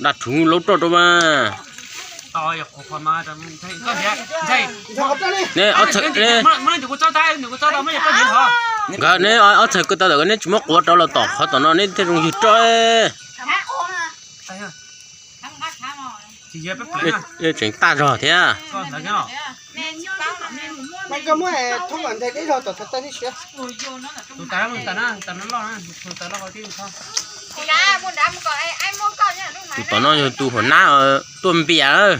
Dab rhuv laub roj rau mas. Nkawd neb ob txhais ko taw tawm neb tsis muab quav rau los tom qhov tom no neb thiaj zoo ywg roj. Tseem tag zog thiab. Tus tom no yog tus huam nab tuaj npias.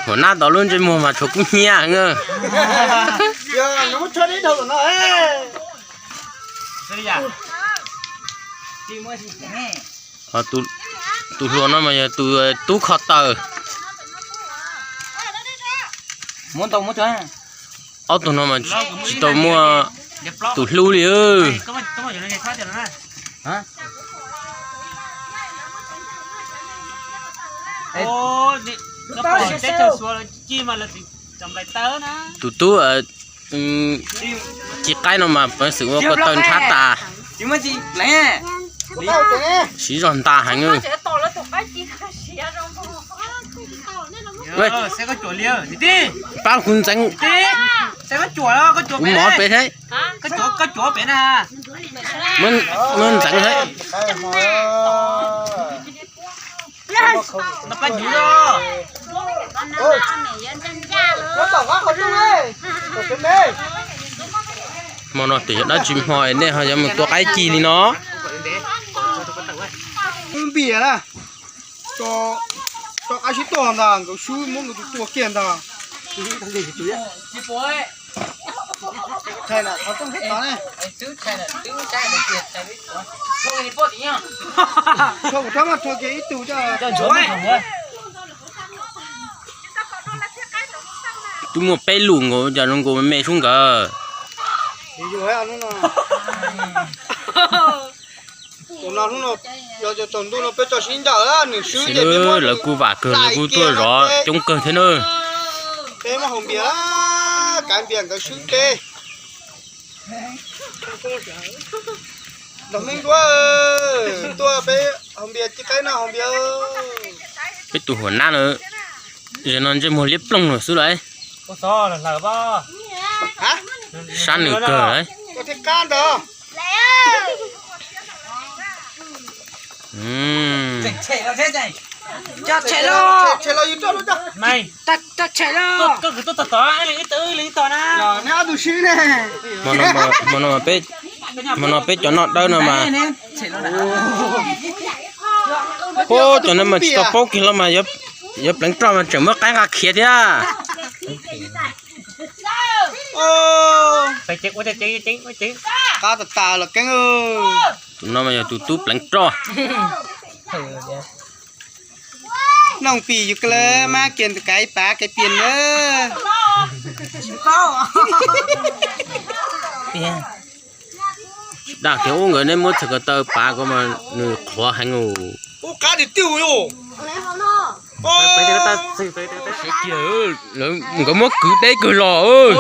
Huam nab tau lub ntsej muag mas tshuav kub hnyiab. Tus hluas no mas yog tus tub kho taw. Ob tug no mas tsis tau muaj tus hlub li. Tus tub ci qaib no mas peev xwm ua ko taw nrhab tas. Siv zog ntas heev. Pab kuv ntxeev, kuv mov pem thiab. Muab ntxeev thiab. Hmo no twb yog dab tsi hmo es nej ho yuav mus tua qaib ci li no? Npias na, tso qaib sib tua ntag, nkawd swb muab nkawd tus tua kiag ntag. Twb muaj peb lus nkaus, cas zoo nkaus me me sub nkawd. Lawv kuj vam kawg, lawv kuj tuaj zov coob kawg thiab na. Peb muab haus npias, kav npias nkawd swb peb. Nrog Hmoob Duab tuaj peb haus npias, ci qaib no haus npias. Peb tus huam nab na, zaum no ntsej muag liab ploog lawm xwb lauj. Sab nws kawg lauj. Hmo no peb cov noj dawb no mas, ub, cov no mas tsis tau paub kiag los mas yuav pleev roj mas tseem muab qaib nqa khiav thiab. Qab tas tas los keeb. Tus no mas yog tus tub pleev roj. Noog pim yus kawg lawm mas kiag kaiv pav kaiv pias na. Daj kiag ub, nkawd neb muab txhais ko taw pav ko mas nws qhuav heev. Ub, qab tiag tiag li. Nkawd muab kwv deb kawg los.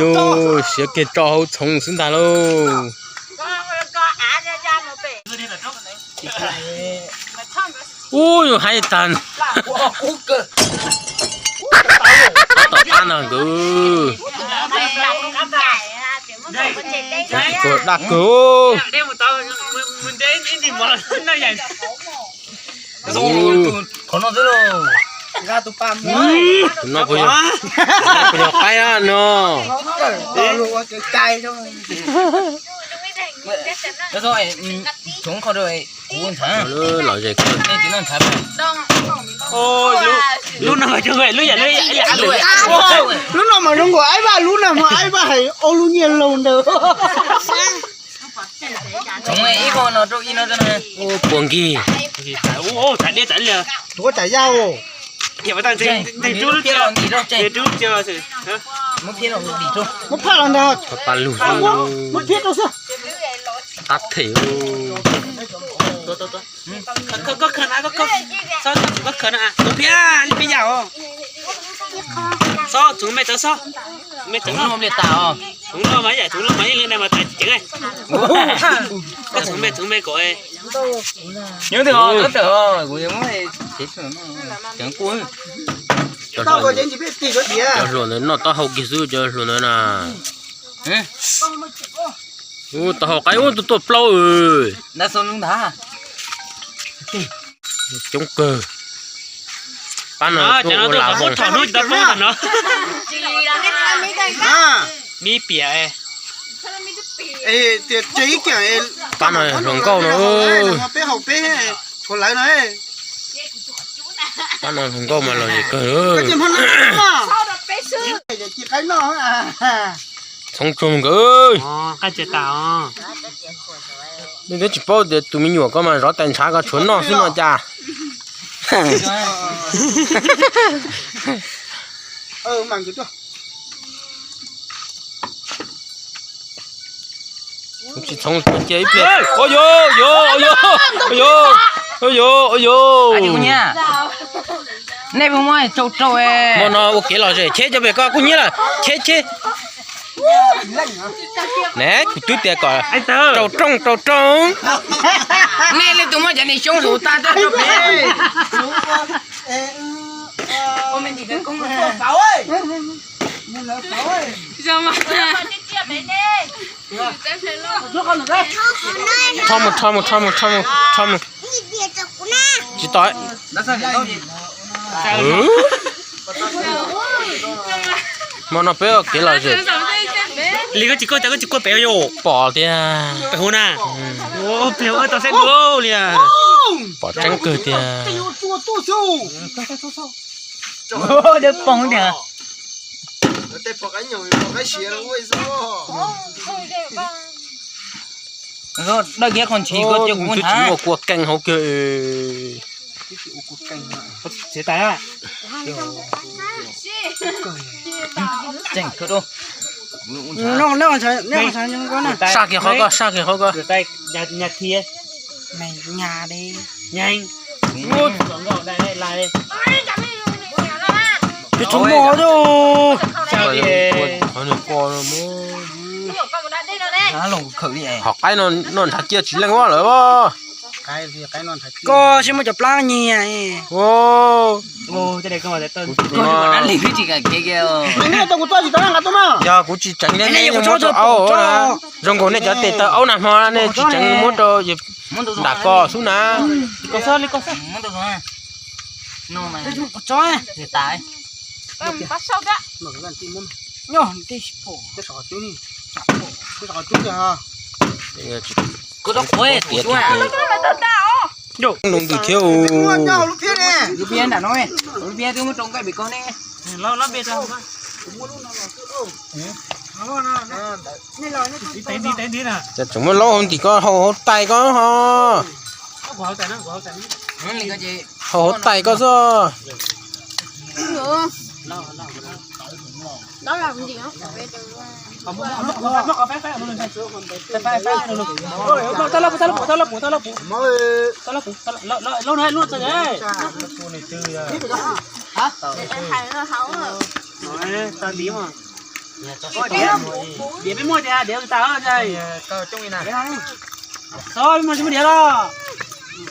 Yus siav kiag roj hauv txhoov xwb ntag lauj. Ub, yus haib tag. Tom qab no nkawd tsis kawg daj kawg. Tus no puas yog qaib no? Lub no mas zoo nkaus aib vaj, lub no mas aib vaj hais ob lub nyiaj laug ntawd. Puas nkig? Tuav tsam yaj os. Muab phaj los ntag. Muab phiab rau xwb. Qab them. Koj khaws na, koj khaws na, tus phiab li peb yam os. Xob, txhoov me tawv xob. Me tawv xob. Txhoov loj mas yam txhoov loj mas ib leeg na mas tais ceev. Koj txhoov me, txhoov me kom. Nyob twg os, nyob twg os, kuv yuav muab cev tseem kuj. Cov hluas ntawd noj taub hau kiag xwb cov hluas ntawd na. Ub, taub hau qaib ub, tuaj tuaj plaub. Coob kawg. Pab no tuaj ua lav voos. Mib piam. Pab no hluas nkauj no. Peb haus peb, tshuav lawv no. Pab no hluas nkauj mas lom zem kawg. Txhoov tsuag nkawd. Nej twb tsis paub tias tus me nyuam ko mas zov tais ntshav ko tshuav noj xwb no cas. Tsis txhoov cia ib pliag. Ua yuv, yuv, ua yuv, ua yuv, ua yuv, ua yuv. Nej puas muab rau rau. Hmo no ua kev lom zem cheb cov pem ko kuj nyiab lawm, cheb cheb. Ne, kuv twb tias kom rau rooj rau rooj. Nej leej twg muab cov niag xyoob huv tag rau pem. Rho mus, rho mus, rho mus, rho mus, rho mus. Tsis tau. Hmo no peb ua kev lom zem. Li koj tsis koj cas koj tsis koj pem yom. Pom tiag. Pem huv na. Pem huv tau seb dua li. Pom tseeb kawg tiag. Dawb poob tiag. Dawj kiag qhov ntshis koj cia kuv nthav. Ua kua keeg hauv kiag. Saj kiag qhov ko, saj kiag qhov ko. Tsis tshua muaj. Qhov qaib no noj ntshav ciaj tsis leej ua lawm. Koj sib muab cov plab nyiag. Yog kuv tsis tseev li, nej muab rau aub na. Zoo nkaus nej cov tes taw aub na hmo nej tsis tseev, muab rau nram ko xwb na. Noo ntws thiab. Tseem muab laub hauv ntim ko, hau hauv tais ko ho. Hau hauv tais ko xwb.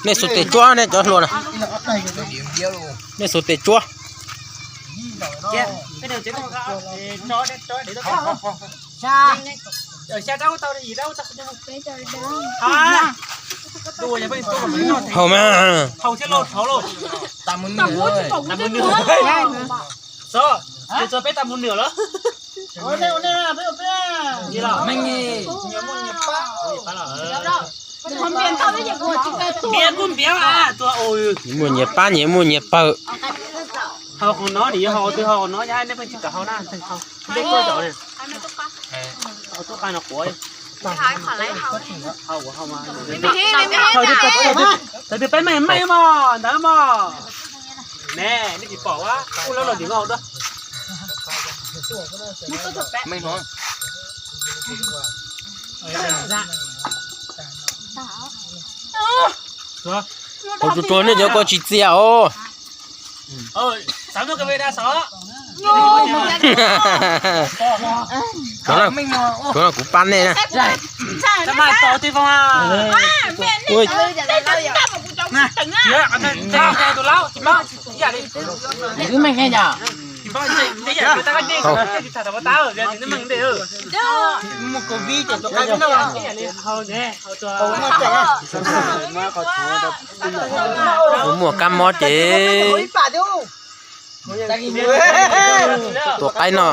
Nej xuas tes tsuab nej cov hluas na. Nej xuas tes tsuab. Haus mas. Nyias muaj nyias pab, nyias muaj nyias pawg. Hau qhov no, nws yuav hau twg hau qhov no, yog nej pheej tsis kam hau na, tsis hau. Peb tuaj zaum na. Hau tuaj qab no quav. Thaum twg peb meej meej mog ntawd mog. Ne, nej tsis pom ua ub lub los tim no dua. Hauv tsuag tsuag nej cov ko tsis txias os. Kuv pab nej na. Wb meej heev yom. Muaj kab mob ces tua qaib no.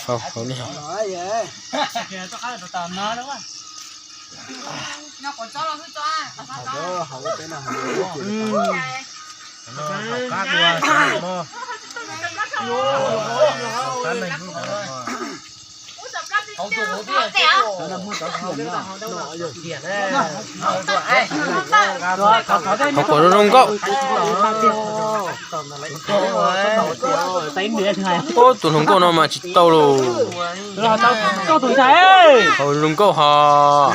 Hauv kom zoo nkauj. Ub, tus hluas nkauj no mas tsis tau los. Hauv zoo nkauj hos.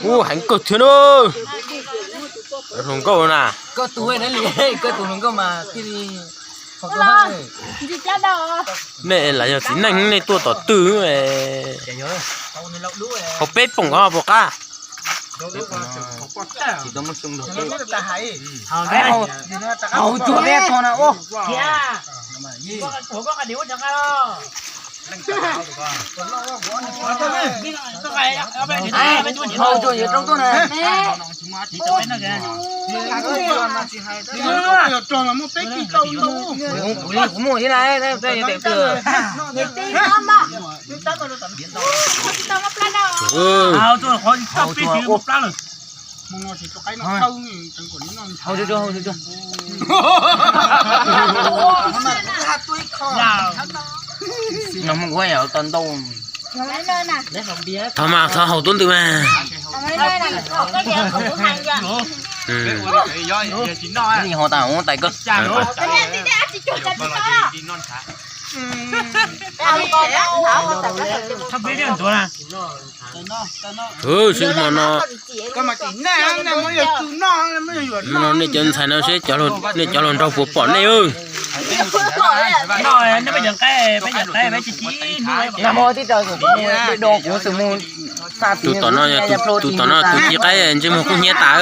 Ub, heev kawg thiab na. Hluas nkauj na. Nej los yog txiv neej nej tuaj tom twg? Hauv peb poom ko puas qab? Kuv muaj thiab na. Thov mas thov haus tuab ntws mas. Haus tas tais koj. Sib hmo no, no nej cov ntxhais no seb nej cov hluas nraug puas pom nej. Tus tom no, tus tom no tus tsis qaib ntsej muag kub hnyiab tas.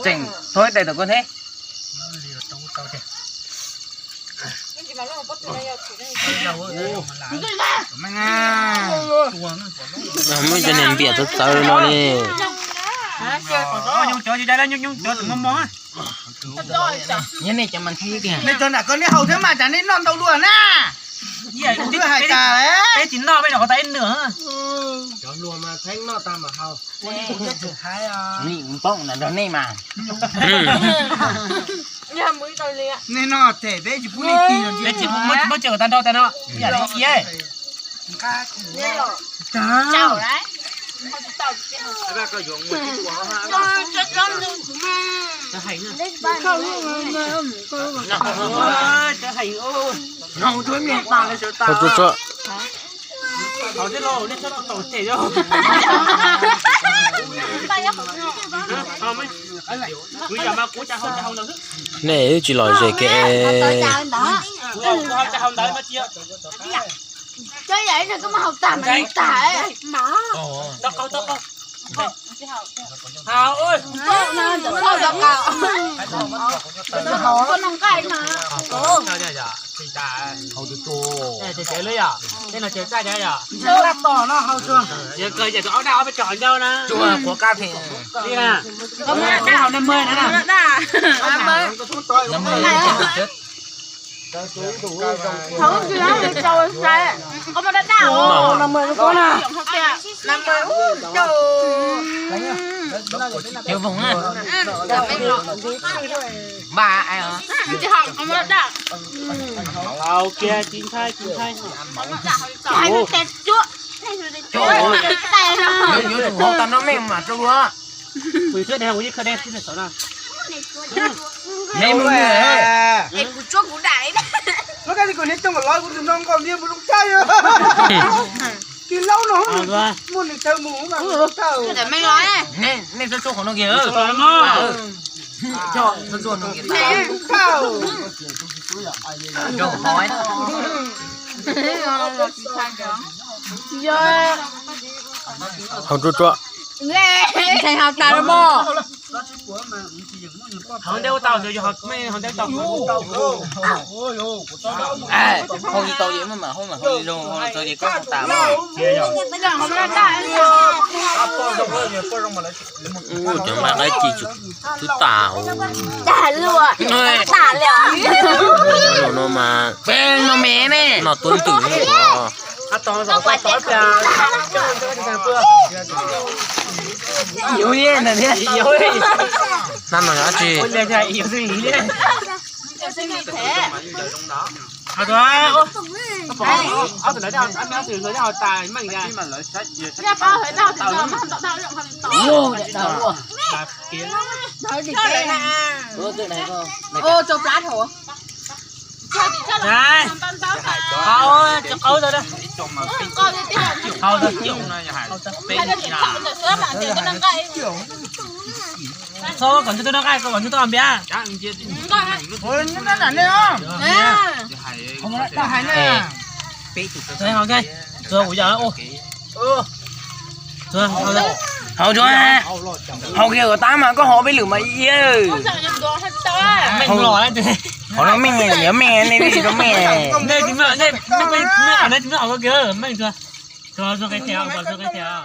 Tseem thov ib tais tom koj thiab. Muab cov niag npiam txawv txawv no ne. Nej cov nram ko nej haus thiab mas cas nej noj ntau dua na. Kuv twb hais tas. Nej noj them peb tsis pub nej tig. Peb tsis muab coj tas nrau tas no. Nej tsis lom zem kev. Kuv tsuab kuv daim. Caj li kom niag coj los kuv tus no nqos liaj mus zoo caj. Kis laub no muaj nws chaw mus mas zoo caj. Nej txhob tshuab qhov no kiag. Hau tsuag tsuag. Ntshai hau tas los mas. Hau ntej ua tau, yog hau ntej tau. Hau tsis tau ces maj mam hau, mam hau zoo, hau tau ces koj hau tas mas. Ua cov nqaij qaib ci twb tas. Tas luaj, tas liam. No mas peb no me ne, no tuab ntwm. Hnab no yog dab tsi? Ua rau plab dhau. Qau, qau tau. Qau tau. Txhob kom ntsib tus noj nqaij, kom ntsib tus npiav. Hau kiag kom tab mas koj hau peb lwm mas iab. Hau no meej, meej, nej tsis tau meej. Nej tsis meej, nej tsis meej hau kiag meej tsuag. Tsuag, tsuag qe thiab, tsuag qe thiab.